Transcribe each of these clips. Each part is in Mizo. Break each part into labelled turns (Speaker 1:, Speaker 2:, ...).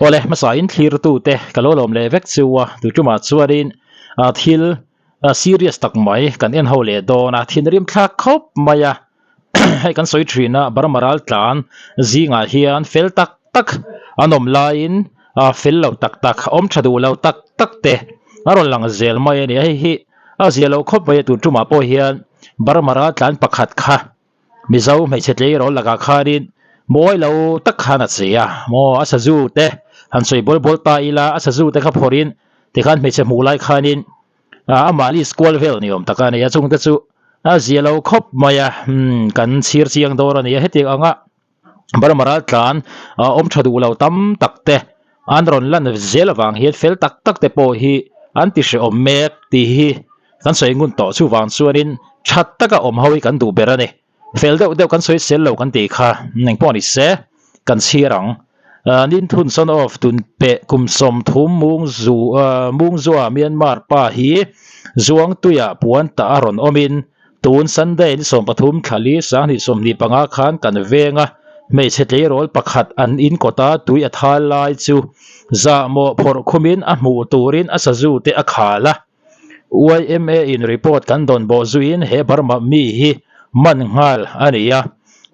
Speaker 1: Awle hmasa in thlir tu te ka lo lawm leh vek chu a tu tumah chuanin thil serious tak mai kan en ho leh dawn a thinrim thlak khawp mai a hei kan sawi thin a Burma ral tlan zingah hian fel tak tak an awm laiin fel lo tak tak awm tha duh lo tak tak te a rawn lang zel mai a ni hei hi a zia lo khawp mai a tun tumah pawh hian Burma ral tlan pakhat kha Mizo hmeichhe tleirawl lakah khanin mawi lo tak khan a che a, maw a sazu te han sawi bawl bawl ta ila a sazu te kha phawrhin tikhan hmeichhe hmuh lai khanin amah list kual vel ni awm tak a ni a, chungte chu a zia lo khawp mai a, umm kan chhir chiang dawn a ni a, hetiang anga Burma ral tlan awm tha duh lo tam tak te an rawn lan zel avang hian fel tak tak te pawh hi an ti hrehawm mek tih hi kan sawi ngun tawh chuvang chuanin tha taka awm ho hi kan duh ber a ni. Fel deuh deuh kan sawi sel lo kan tih kha engpawh ni se kan chhiar ang. Nin thun son of tun peh kum 30 mung zu mung zua Myanmar pa hi Zuangtuia puan tah a rawn awmin Tun Sunday ni 13 thla li 2025 khan kan veng a, hmeichhe tleirawl pakhat an in kawta tui a thal lai chu zahmawh phawrh khumin a hmuh turin a sazu te a khal a. YMA in report kan dawn bawh zuiin he Burma mi hi man nghal a ni a,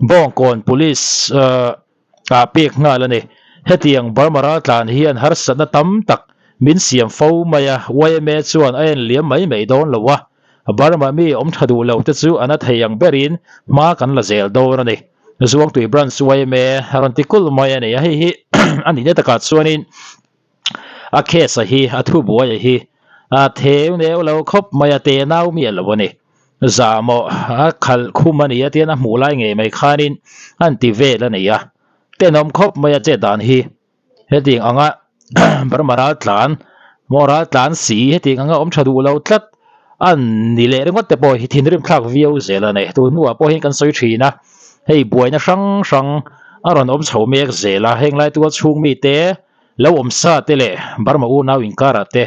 Speaker 1: Bawngkawn Police ah pek nghal a ni. Hetiang Burma raltlan hian harsatna tam tak min siam fo mai a, YMA chuan a en liam mai mai dawn lo a, Burma mi awm tha duh lo te chu a na thei ang berin hma kan la zel dawn a ni. Zuangtui Branch YMA a rawn ti kulh mai a ni a, hei hi a nihna takah chuanin a case a hi a thubuai a hi a theu neu lo khawp mai a, tenau mi a lo a ni. Zahmawh a khalh khum a ni a tian a hmuh lai ngei mai khanin an ti vel a ni a, tenawm khawp mai a chet dan hi. Hetiang anga Burma ral tlan maw ral tlan si hetiang anga awm tha duh lo tlat an ni leh ringawt te pawh hi thinrim thlak viau zel a ni. Tun hnuah pawh hian kan sawi thin a, hei buaina hrang hrang a rawn awm chho mek zel a, heng lai tua chhung mite lo awm sa te leh Burma unau inkarah te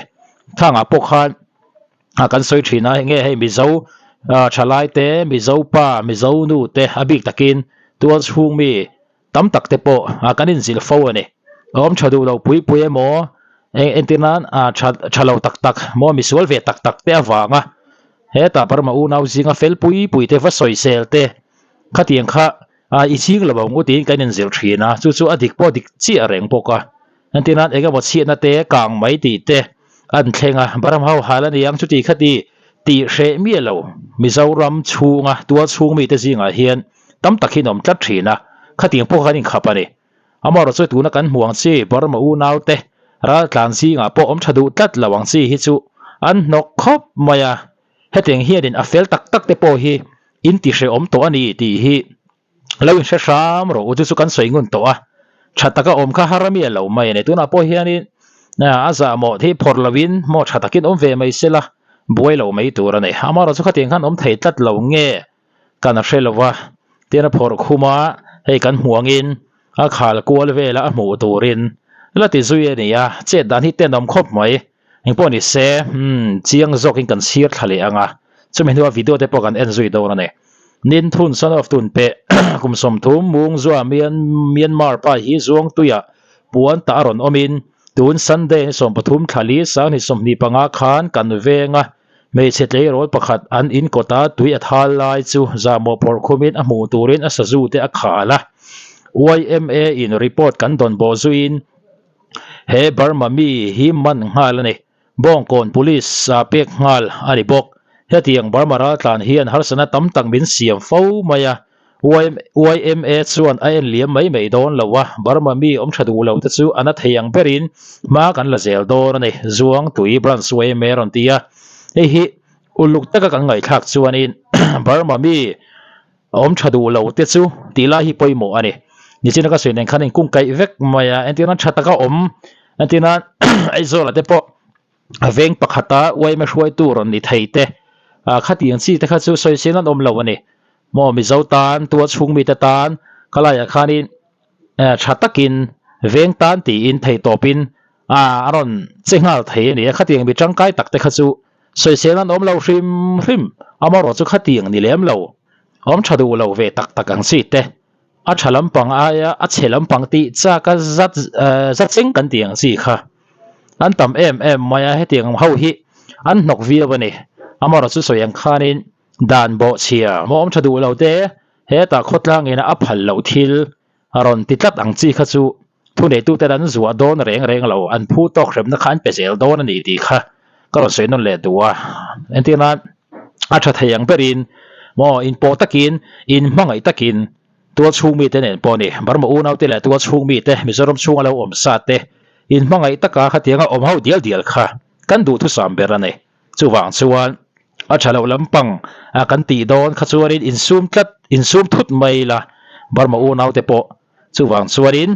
Speaker 1: thangah pawh khan a kan sawi thin a enge hei Mizo thalai te Mizo pa Mizo nu te a bik takin tual chhung mi tam tak te pawh kan inzilh fo a ni. A awm tha duh lo pui pui emaw eng entir nan tha tha lo tak tak maw misual ve tak tak te avanga hetah Burma unau zinga fel pui pui te va sawisel te khatiang kha i ching lo ang u tiin kan inzilh thin a, chu chu a dik pawh dik chiah reng bawk a. Entir nan eng emaw chhiatna te kang mai tih te an thleng a, Burma ho hal a ni ang chuti khati tih hreh miah lo Mizoram chhunga tual chhung mite zingah hian tam tak hi an awm tlat thin a, khatiang pawh khan inkhap a ni. Amaherawhchu chu tuna kan hmuh ang chi Burma unaute raltlan zingah pawh awm tha duh tlat lo ang chi hi chu an hnawk khawp mai a, hetiang hianin a fel tak tak te pawh hi in ti hrehawm tawh a ni tih hi lo inhre hram rawh u chu chu kan sawi ngun tawh a, tha taka awm kha har a mi a lo mai a ni. Tunah pawh hianin a zahmawh hi phawrh loin maw tha takin awm ve mai sela buai lo mai tur a ni. Amaherawhchu khatiang khan awm thei tlat lo nge? Kan a hre lo va, tin a phawrh khum a, hei kan hmuh angin a khal kual vela a hmuh turin la ti zui a ni a, chet dan hi tenawm khawp mai. Engpawh ni se, umm, chiang zawkin kan chhir thla leh ang a, chumi hnua video te pawh kan en zui dawn a ni. Nin Thun son of Tun Peh kum 30 Mung Zua Myanmar pa hi Zuangtuia puan tah a rawn awmin tun Sunday ni 13 thla li 2025 khan kan veng a, Hmeichhe tleirawl pakhat an in kawta tui a thal lai chu zahmawh phawrh khumin a hmuh turin a sazu te a khal a. YMA in report kan dawn bawh zuiin he Burma mi hi man nghal a ni. Bawngkawn Police ah pek nghal a ni bawk. Hetiang Burma raltlan hian harsatna tam tak min siam fo mai a. YMA chuan a en liam mai mai dawn lo a, Burma mi awm tha duh lo te chu a na thei ang berin hma kan la zel dawn a ni, Zuangtui Branch YMA rawn ti a. Hei hi uluk taka kan ngaihthlak chuanin Burma mi awm tha duh lo te chu tih lai hi pawimawh a ni. Nichina ka sawi nen khan inkungkaih vek mai a, entir nan tha taka awm, entir nan Aizawl ah te pawh a veng pakhata YMA hruaitu rawn ni thei te, khatiang chi te kha chu sawisel an awm lo a ni. Maw Mizo tan, tua chhung mite tan, khalaiah khanin tha takin veng tan tiin theihtawpin a rawn che nghal thei a ni a, khatiang mi tangkai tak te kha chu sawisel an awm lo hrim hrim, amaherawhchu khatiang ni lem lo, awm tha duh lo ve tak tak ang chi te. A tha lampang aia a chhe lampang tih chak a zat zat cheng kan tih ang chi kha an tam em em mai a, hetiang ho hi an hnawk viau a ni. Amaherawhchu chu sawi ang khanin dan bawhchhia mawm tha duh lo te hetah khawtlang ina a phal loh thil a rawn ti tlat ang chi kha chu thuneituten an zuah dawn reng reng lo, an phu tawk hremna kha an pe zel dawn a ni tih kha ka rawn sawi nawn leh duh a. Entir nan a tha thei ang berin maw inpawh takin inhmangaih takin tual chhung mite nen pawh a ni. Burma unaute leh tual chhung mite Mizoram chhunga lo awm sa te inhmangaih taka khatianga awm ho dial dial kha kan duhthusam ber a ni. Chuvang chuan a tha loh lampang kan tih dawn kha chuanin insum tlat insum thut mai la Burma unaute pawh chuvang chuanin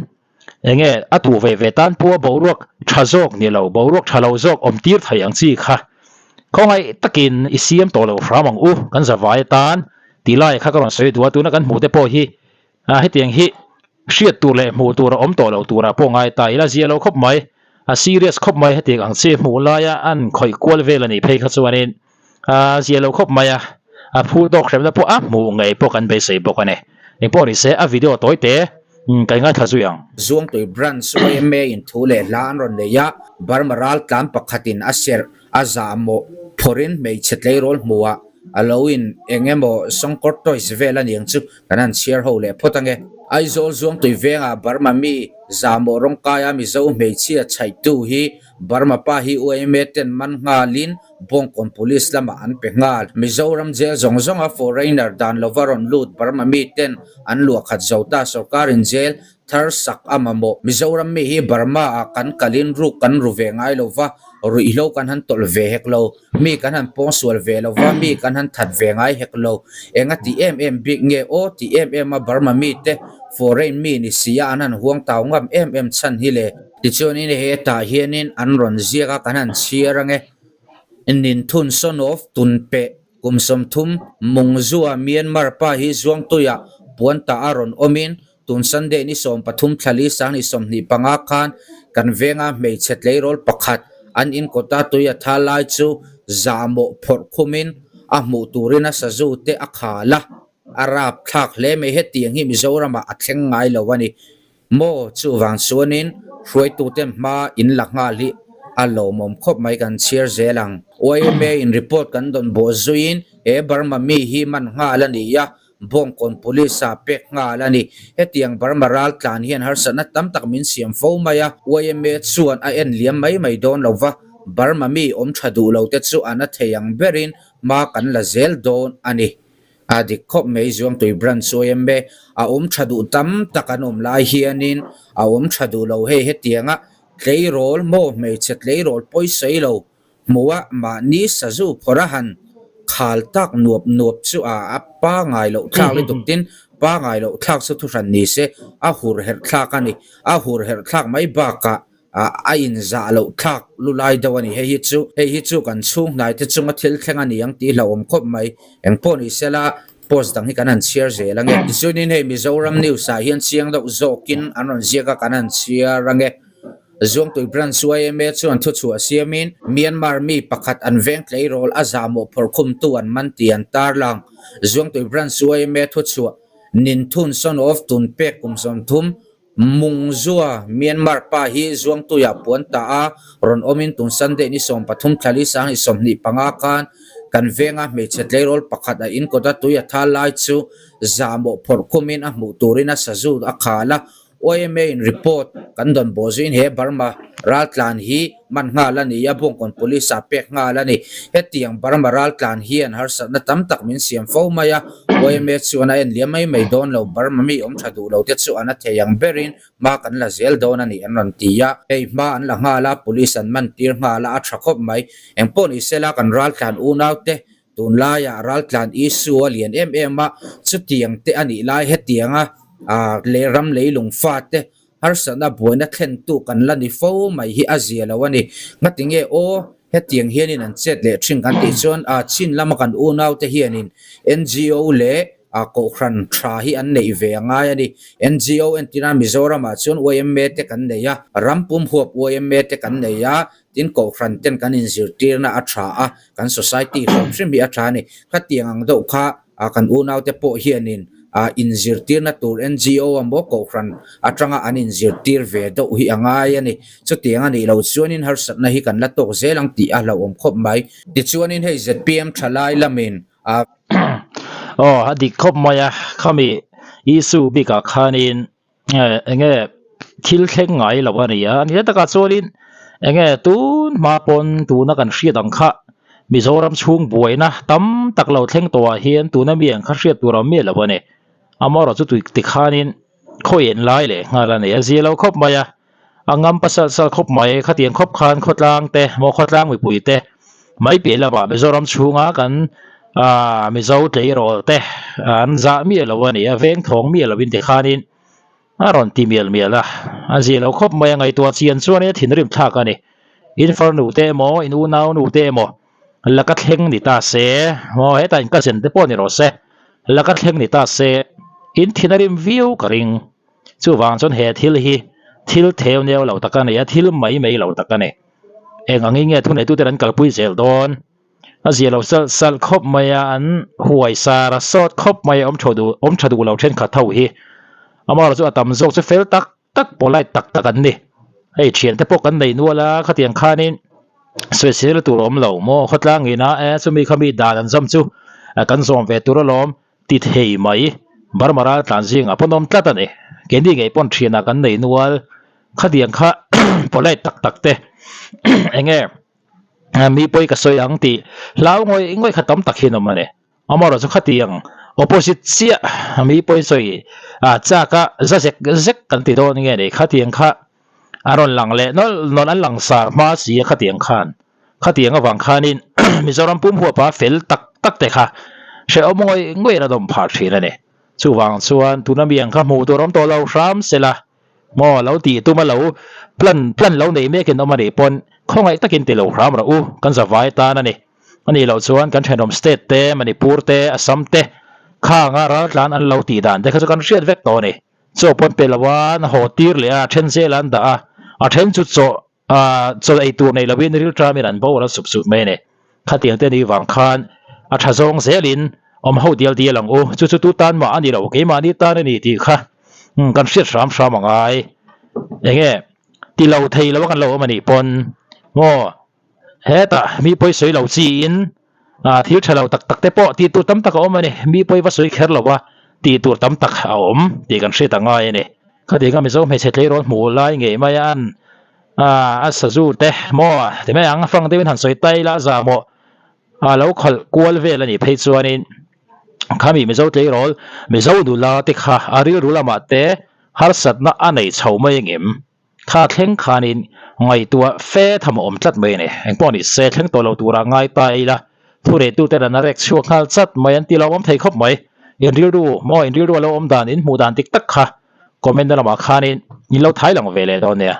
Speaker 1: enge a tuh ve ve tan pawha boruak tha zawk ni lo boruak tha lo zawk awm tir thei ang chi kha khawngaih takin i siam tawh lo hram ang u kan zavai atan tih lai kha ka rawn sawi duh a tuna kan hmuh te pawh hi hetiang hi Hriat tur leh hmuh tur a awm tawh lo turah pawh ngai ta ila zia lo khawp mai. A serious khawp mai hetiang ang chi hmuh laia an khawih kual vel a nih phei kha chuanin a zia lo khawp mai a, a phu tawk hremna pawh a hmuh ngei pawh kan beisei bawk a ni. Engpawh ni se a video tawi te kan ngaithla zui ang.
Speaker 2: Zuangtui Branch yma in thu leh hla an rawn nei a, Burma ral tlan pakhatin a serh A zahmawh phawrhin hmeichhe tleirawl hmuhah a lo in eng emaw sawngkawr toys vel a niang chu kan han chhiar ho leh phawt ange. Aizawl Zuangtui vengah Burma mi zahmawh rawngkaia Mizo hmeichhia chhaihtu hi Burma pa hi yma ten man nghalin Bawngkawn Police lamah an pe nghal. Mizoram jail zawng zawnga foreigner dan lova rawn lut Burma mi ten an luahkhat zo ta sorkarin jail thar sak a mamawh. Mizoram mi hi Burma ah kan kalin ruk kan ru ve ngai lo va, ruihhlo kan han tawlh ve hek lo, mi kan han pawngsual ve lo va, mi kan han that ve ngai hek lo. Enga ti em em bik nge aw ti em em a Burma mi te foreign mi ni si a an han huang tau ngam em em chhan hi le. Tichuanin hetah hianin an rawn ziak a kan han chhiar ange. Ninthun son of Tunpeh Kum 30 Mungzua Myanmar pa hi Zuangtuiah puan tah a rawn awmin Tun Sunday ni 13 thla li 2025 khan kan venga hmeichhe tleirawl pakhat an in kawta tui a tha lai chu zahmawh phawrh khumin a hmuh turin a sazu te a khal a, a rap thlak hle mai. Hetiang hi Mizoramah a thleng ngai lo a ni maw? Chuvang chuanin hruaituten hma in la nghal hi a lawmawm khawp mai kan chhiar zel ang. Yma in report kan dawn bawh zuiin he Burma mi hi man nghal a ni a, Bawngkawn Police ah pek nghal a ni. Hetiang Burma ral tlan hian harsatna tam tak min siam fo mai a, yma chuan a en liam mai mai dawn lo va, Burma mi awm tha duh lo te chu a na thei ang berin hma kan la zel dawn a ni. A dik khawp mai Zuangtui Branch yma a awm tha duh tam tak an awm lai hianin a awm tha duh lo hei hetianga tleirawl maw hmeichhe tleirawl pawisawi lo Hmuh a mahni sazu phawrh a han khal tak nuap nuap chu a a pangai loh thlak lutuk tin pangai loh thlak chu thuhran ni se a hur herh thlak a ni. A hur herh thlak mai bakah a a inzah loh thlak lu lai deuh a ni. Hei hi chu hei hi chu kan chhung hnai te chunga thil thleng a ni ang tih hlauhawm khawp mai. Engpawh ni sela post dang hi kan han chhiar zel ange. Tichuanin hei Mizoram news ah hian chiang deuh zawkin an rawn ziak a kan han chhiar ange. Zuangtui Branch yma chuan thuchhuah siamin Myanmar mi pakhat an veng tleirawl a zahmawh phawrhkhumtu an man tih an tarlang. Zuangtui Branch yma thuchhuah Ninthun Son of Tunpek kum 30 Mungzua Myanmar pa hi Zuangtuiah puan ta a rawn awmin tun Sunday ni 13 thla li 2025 khan kan venga hmeichhe tleirawl pakhat a inkawt a tui a thal lai chu zahmawh phawrhkhumin a hmuh turin a sazu a khal a. Yma in report kan dawn bawh zuiin he Burma raltlan hi man nghal a ni a, Bawngkawn Police ah pek nghal a ni. Hetiang Burma raltlan hian harsatna tam tak min siam fo mai a, yma chuan a en liam mai mai dawn lo, Burma mi awm tha duh lo te chu an a thei ang berin hma kan la zel dawn a ni an rawn ti a. Hei hma an la nghal a, Police an man tir nghal a, a tha khawp mai. Engpawh ni sela kan raltlan unaute Tunlaiah raltlan issue a lian em em a, chutiang te a nih lai hetianga leh ram leilung fate harsatna buaina thlentu kan la ni fo mai hi a zia lo a ni. Ngatinge aw, hetiang hianin an chet leh thin kan tih chuan chin lama kan unaute hianin NGO leh kohhran tha hi an neih ve a ngai a ni. NGO entirna Mizoramah chuan yma te kan nei a, ram pum huap yma te kan nei a, Tin, kohhran ten kan inzirtirna a tha a, kan society hrim hrim hi a tha a ni. Khatiang ang deuh kha kan unaute pawh hianin ah inzirtirna tur NGO a maw kohhran atanga an inzirtir ve deuh hi a ngai a ni. Chutiang a nih loh chuanin harsatna hi kan la tawk zel ang tih a hlauhawm khawp mai. Tichuanin hei zpm thalai lamin a.
Speaker 1: Aw a dik khawp mai a, khami issue bikah khanin enge thil thleng ngai lo a ni a, a ni takah chuanin enge tun hma pawn tuna kan hriat ang kha Mizoram chhung buaina tam tak lo thleng tawhah hian tuna mi ang kha hriat tur a awm miah lo a ni. Amaherawhchu chu tui tikhanin khawi en lai leh nghal a ni a, zia lo khawp mai a, a ngam pasal sal khawp mai khatiang khawp khan khawtlang te maw khawtlang mipui te mai piah lamah Mizoram chhunga kan aaa Mizo tleirawl te an zah miah lo a ni a, veng thawng miah lovin tikhanin a rawn ti mial mial a, a zia lo khawp mai a ngaihtuah chian chuan a thinrim thlak a ni. In farnu te emaw in unau nu te emaw laka thleng ni ta se maw hetah in cousin te pawh ni rawh se laka thleng ni ta se in thin a rim viau ka ring. Chuvang chuan he thil hi thil theu neu lo tak a ni a, thil mai mai lo tak a ni. Eng angin nge thuneitute an kalpui zel dawn? A zia lo salh salh khawp mai a, an huai sar a sawt khawp mai a, awm tha duh awm tha duh lo thenkhat ho hi. Amaherawhchu chu a tam zawk chu fel tak tak polite tak tak an ni. Hei thiante pawh kan nei nual a, khatiang khanin sawisel tur a awm lo maw? Khawtlang ina e chumi kha mi dan an zawm chu kan zawm ve tur alawm. Ti thei mai, Burma ral tlan zingah pawn awm tlat a ni. Keini ngei pawn thianah kan nei nual. Khatiang kha polite tak tak te eng nge mi pawi ka sawi ang tih hlau ngawih ngawih kha tam tak hian awm a ni. Amaherawhchu khatiang opposite chiah mi pawi sawi chak a za zek zek kan ti dawn nge ni khatiang kha a rawn lang leh nawlh nawlh an langsar hma si a khatiang khan. Khatiang avang khanin Mizoram pum huapa fel tak tak te kha hrehawm ngawih ngawih an awm phah thin a ni. Chuvang chuan tuna mi ang kha hmuh tur awm tawh lo hram sela maw lo tih tuma lo plan plan lo nei mekin awm a nih pawn khawngaih takin ti lo hram rawh u kan zavai tan a ni. A nih loh chuan kan thenawm state te Manipur te Assam te khanga raltlan an lo tih dan te kha chu kan hriat vek tawh a ni. Chaw pawn pe lo a an haw tir leh a a then zel a an dah a a then chu chaw Aaa chaw ei tur nei lovin rilṭamin an boral sup sup mai a ni. Khatiang te ni vang khan a ṭha zawng zelin awm ho dial dial ang u. Chu chu tu tan mah a ni lo, keimahni tan a ni tih kha kan hriat hram hram a ngai. Enge ti lo thei lo a kan lo awm a nih pawn maw hetah mi pawi sawi lo chiin aaa thil ṭha lo tak tak te pawh tih tur tam tak a awm a ni. Mi pawi va sawi kher lo a tih tur tam tak a awm tih kan hriat a ngai a ni. Khatianga Mizo hmeichhe tleirawl hmuh lai ngei mai a an a sazu te maw ti mai ang fang deuhin han sawi ta ila a zah maw a lo khalh kual vel a nih phei chuanin khami Mizo tleirawl Mizo nula te kha a rilru lamah te harsatna a nei chho mai engem kha thleng khanin ngaihtuah fe tham a awm tlat mai a ni. Engpawh ni se thleng tawh lo turah ngai ta ila Thureitute ran a rek chhuak nghal chat mai an ti lo awm thei khawp mai. In rilru maw in rilru a lo awm dan in hmuh dan dik tak kha comment na lamah khanin in lo thai lang ve leh dawn nia.